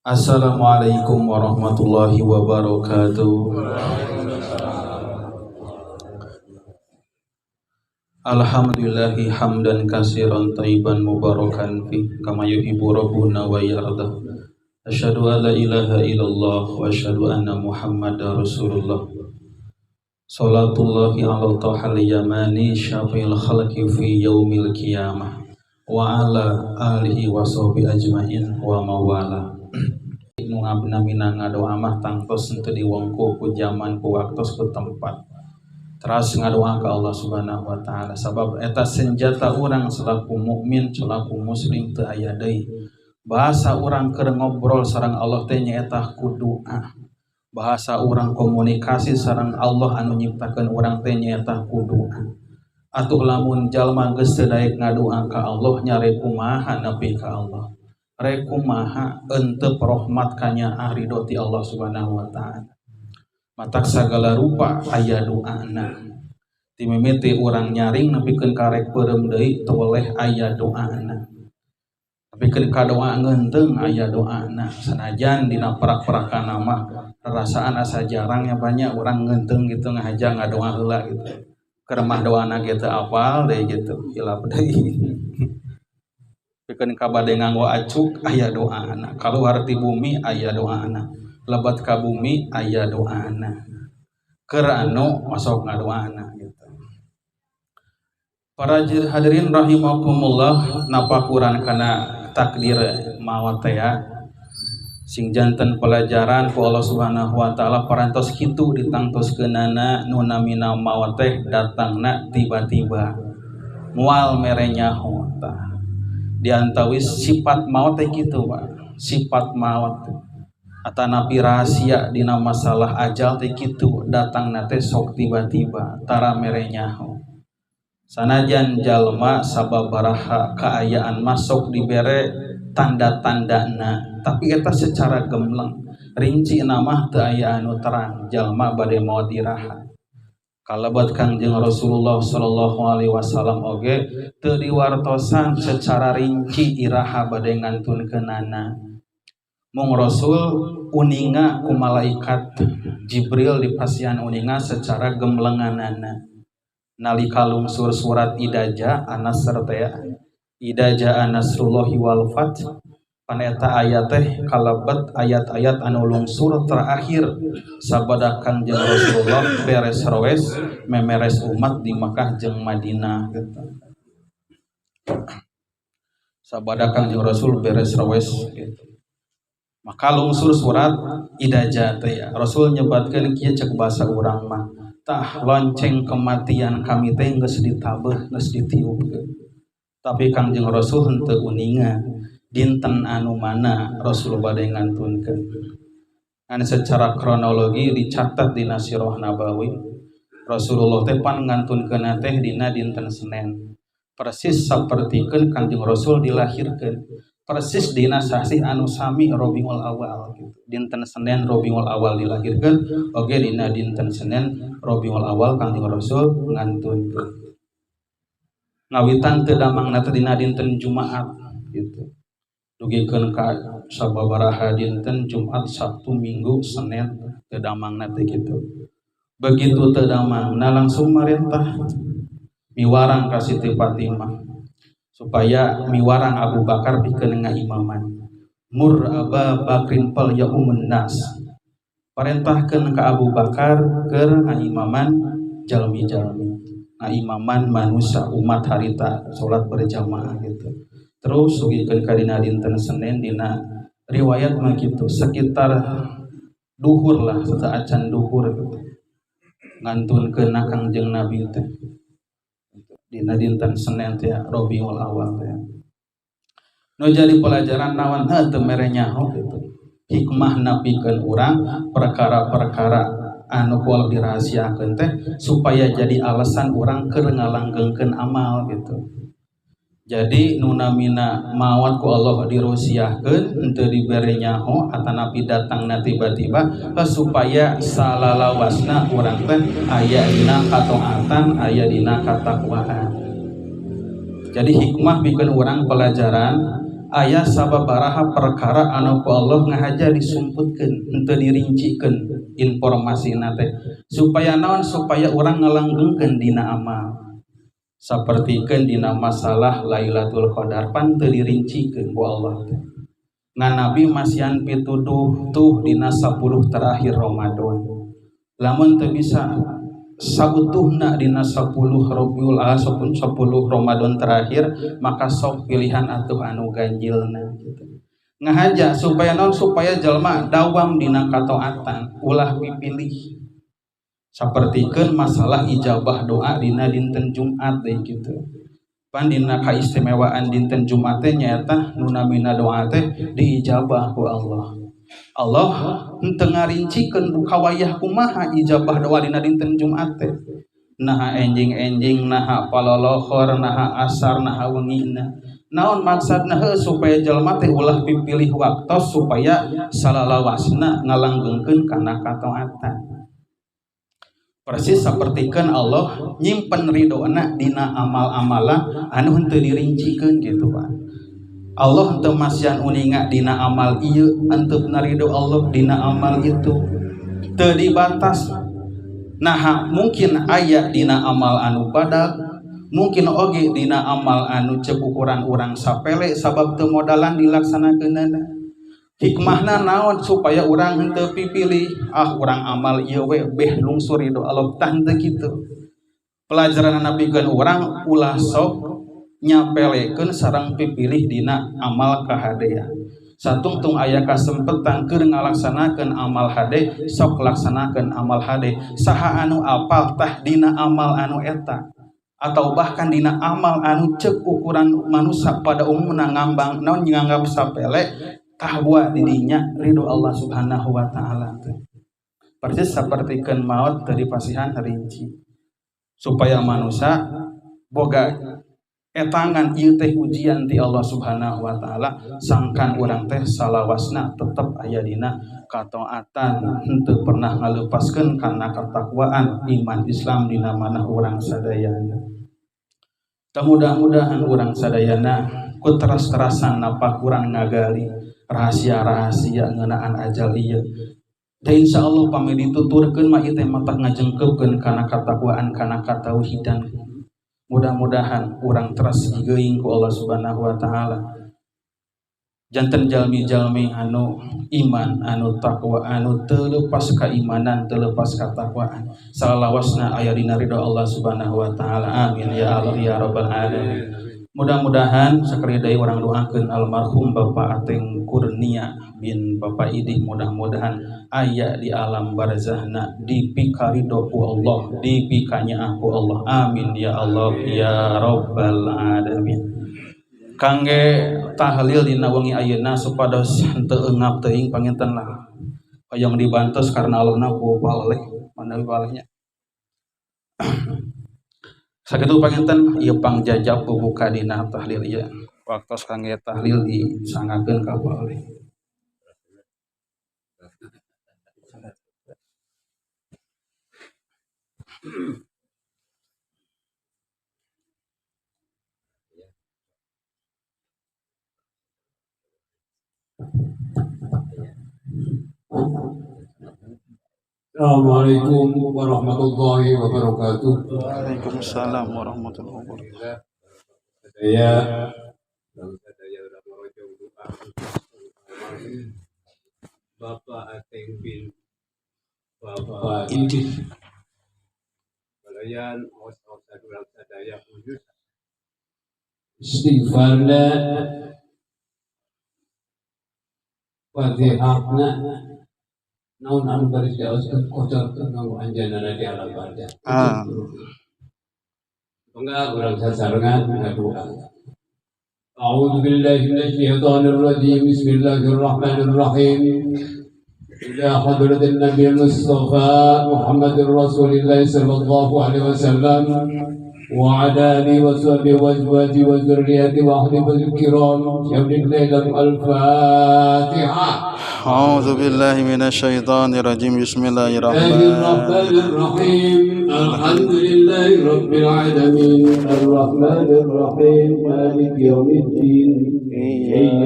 Assalamualaikum warahmatullahi wabarakatuh. Alhamdulillahi hamdan katsiran thayyiban mubarakan fi kama yuhibbu rabbuna wa yarda. Asyhadu an la ilaha illallah wa asyhadu anna Muhammadar Rasulullah. Salatullahi ala tahal yamani syafi'il khalqi fi yaumil qiyamah wa ala alihi wa sahbihi ajmain wa mawala. Nu ngabna ngadoa mah tangtos henteu diwongku ku zaman ku waktos ku tempat. Teras ngadoa ka Allah Subhanahu wa taala sabab eta senjata urang selaku mukmin selaku muslim teu aya deui. Bahasa urang keur ngobrol sareng Allah teh nyaeta ku doa. Bahasa urang komunikasi sareng Allah anu nyiptakeun urang teh nyaeta ku doa. Atuh lamun jalma geus teu daek ngadoa ka Allah nyare kumaha nepi ka Allah. Rek kumaha entep rahmat kanya ridho ti Allah Subhanahu wa taala. Matak sagala rupa aya doana. Ti mimiti urang nyaring nepikeun ka rek peureum deui teu weleh aya doana. Nepikeun ka doa ngeunteung aya doana. Sanajan dina perak-perakan mah rarasaan asa jarang ya banyak urang ngeunteung gitu ngahaja ngadoa heula gitu. Keur mah doana ge teu apal deui gitu, hilap deui. Pikeun ka bade nganggo acuk aya doana, kaluar ti bumi aya doana, lebat ka bumi aya doana. Keur anu masuk ngadoana gitu. Para hadirin rahimakumullah, napakuran kana takdir maot teh ya. Sing janten pelajaran ku Allah Subhanahu wa taala parantos kitu ditangtoskeunana nu namina maot teh datangna tiba-tiba. Moal mere nyaho tah. Diantawis sifat maut teh kitu Pak. Sifat maut atanapi rahasia dina masalah ajal teh kitu datangna teh sok tiba-tiba tara mere nyaho. Sanajan jalma sababaraha kaayaan masuk dibere tanda-tandana tapi eta secara gemleng rinci mah teu aya anu terang jalma bade maot iraha. Kalebat Kangjeng Rasulullah sallallahu alaihi wasallam oge teu diwartosan secara rinci iraha bade ngantunkeunana. Mung Rasul uninga ku malaikat Jibril dipasihan uninga secara gemlenganana. Nalika lungsur surat Idaja An-Nasr teh Idaja Nasrullahi wal Fath pan eta ayat teh kalebet ayat-ayat anu lungsur terakhir sabada Kangjeng Rasulullah beres rowes memeres umat di Makkah jeung Madinah gitu. Sabada Kangjeng Rasul beres rowes gitu. Maka lungsur surat Idaja teh ya. Rasul nyebatkeun kieu cek bahasa urang mah tah lonceng kematian kami teh geus ditabeuh geus ditiupkeun. Tapi Kangjeng Rasul henteu uninga dinten anu mana Rasul bade ngantunkeun. Ngan secara kronologi dicatat dina Sirah Nabawi Rasulullah teh pan ngantunkeun teh dina dinten Senin. Persis sapertikeun Kangjeng Rasul dilahirkeun. Persis dina sasih anu sami Rabiul Awal gitu. Dinten Senin Rabiul Awal dilahirkeun, oge dina dinten Senin Rabiul Awal Kangjeng Rasul ngantunkeun. Ngawitan teu damangna teh dina dinten Jumaat gitu. Dugikeun ka sababaraha dinten Jumat, Sabtu, Minggu, Senin teu damangna teh kitu. Begitu teu damangna langsung marentah miwarang ka Siti Fatimah supaya miwarang Abu Bakar pikeun ngaimaman. Mur Aba Bakrin fal yaumun nas. Parentahkeun ka Abu Bakar keur ngaimaman jalmi-jalmi, ngaimaman manusia umat harita salat berjamaah gitu. Terus sugikeun ka dina dinten Senin dina riwayat mah kitu sekitar duhur lah sateuacan duhur gitu. Ngantunkeun Kangjeng Nabi teh. Dina dinten Senin teh Rabiul Awal teh. Nu jadi pelajaran naon heuh teu mere nyaho gitu. Hikmah napikeun urang perkara-perkara anu ku Allah dirahasiakeun teh supaya jadi alasan urang keur ngalanggengkeun amal gitu. Jadi nu namina maot ku Allah dirahasiakeun henteu dibere nyaho atanapi datangna tiba-tiba supaya salalawasna urang teh aya dina kataatan aya dina katakwaan. Jadi hikmah bikin urang pelajaran Aya sababaraha perkara anu ku Allah ngahaja disumputkeun, henteu dirincikeun informasina teh. Supaya naon? Supaya urang ngalanggengkeun dina amal. Sapertikeun dina masalah Lailatul Qadar pan teu dirincikeun ku Allah teh. Ngan Nabi masihan pituduh tuh dina 10 terakhir Ramadan. Lamun teu bisa sautuhna dina 10 Rabiul Awal 10 Ramadan terakhir, maka sok pilihan atuh anu ganjilna gitu. Ngahaja supaya naon? Supaya jalma dawam dina kataatan, ulah pipilih. Sapertikeun masalah ijabah doa dina dinten Jumat deui kitu. Pan dina kaistimewaan dinten Jumat teh nyaeta nu namina doa teh diijabah ku Allah. Allah henteu ngarincikeun buka wayah kumaha ijabah doa dina dinten Jumat teh. Naha enjing-enjing, naha palolohor, naha asar, naha wengina. Naon maksudna? Heuh, supaya jalma teh ulah pipilih waktos supaya salalawasna ngalanggengkeun kana kataatan. Persis sapertikeun Allah nyimpen ridona dina amal-amalan anu henteu dirincikeun gitu Pak. Allah henteu masihan uninga dina amal ieu, anteupna ridho Allah dina amal itu. Teu dibatas. Naha mungkin aya dina amal anu badag, mungkin oge dina amal anu ceuk ukuran urang sapele sabab teu modalan dilaksanakeunana. Hikmahna naon? Supaya urang henteu pipilih, ah urang amal ieu we beh lungsur ridho Allah, tah henteu kitu. Pelajaran napikeun urang ulah sok nyapelekeun sareng pipilih dina amal kahadean. Satungtung aya kasempetan keur ngalaksanakeun amal hade, sok laksanakeun amal hade. Saha anu apal tah dina amal anu eta, atau bahkan dina amal anu ceuk ukuran manusia pada umumna ngambang naon nganggap sapele, tah buat didinya ridho Allah Subhanahu wa taala teh. Persis sapertikeun maot teu dipasihan rinci. Supaya manusia boga etangan ieu teh ujian ti Allah Subhanahu wa taala, sangkan urang teh salawasna tetep aya dina kataatan, henteu pernah ngalepaskeun kana katakwaan iman Islam dina manah urang sadayana. Tah mudah-mudahan urang sadayana ku teras-terasan napak urang ngagali rahasia-rahasia ngeunaan ajal ieu. Da insyaallah pami dituturkeun mah ieu teh matak ngajengkeupkeun kana katakwaan, kana katauhidan. Mudah-mudahan urang teras digeuing ku Allah Subhanahu wa taala. Janten jalmi-jalmi anu iman, anu takwa, anu teu leupas kaimanan, teu leupas katakwaan. Salalawasna aya dina ridho Allah Subhanahu wa taala. Amin ya Allah ya rabbal alamin. Mudah-mudahan sakali deui urang doakeun almarhum Bapak Ateng Kurnia bin Bapak Idih, mudah-mudahan aya di alam barzahna dipikarido ku Allah, dipikanyaah ku Allah. Amin ya Allah ya rabbal alamin. Kangge tahlil dina wengi ayeuna supados henteu eungap teuing panginten lah. Hoyong dibantos karena Allahna ku paleleh, manawi palehnya. Sakitu panginten ieu pangjajab bubuka dina tahlil ieu. Waktos kangge tahlil disangakeun ka paleleh. Assalamualaikum warahmatullahi wabarakatuh. Waalaikumsalam warahmatullahi wabarakatuh. Saya Bapak Ateng bin Bapak Idih Balayan sadaya khusus istighfarna Fatihahna naon anu bari diaoskeun kotor kanggo anjeunna di alam barzah. Mangga urang sasarengan ngadoa. A'udzu billahi minasyaitonir rajim. Bismillahirrahmanirrahim. Ila hadratin Nabi Mustafa Muhammadir Rasulillah sallallahu alaihi wasallam wa ala alihi wa sahbihi wa azwajihi wa dzurriyyatihi wa ahli baitihi kiram. Ya Al-Fatihah. A'udzu billahi minasyaitonir rajim. Bismillahirrahmanirrahim. Alhamdulillahi rabbil alamin. Arrahmanir rahim. Maliki yaumiddin. Iya.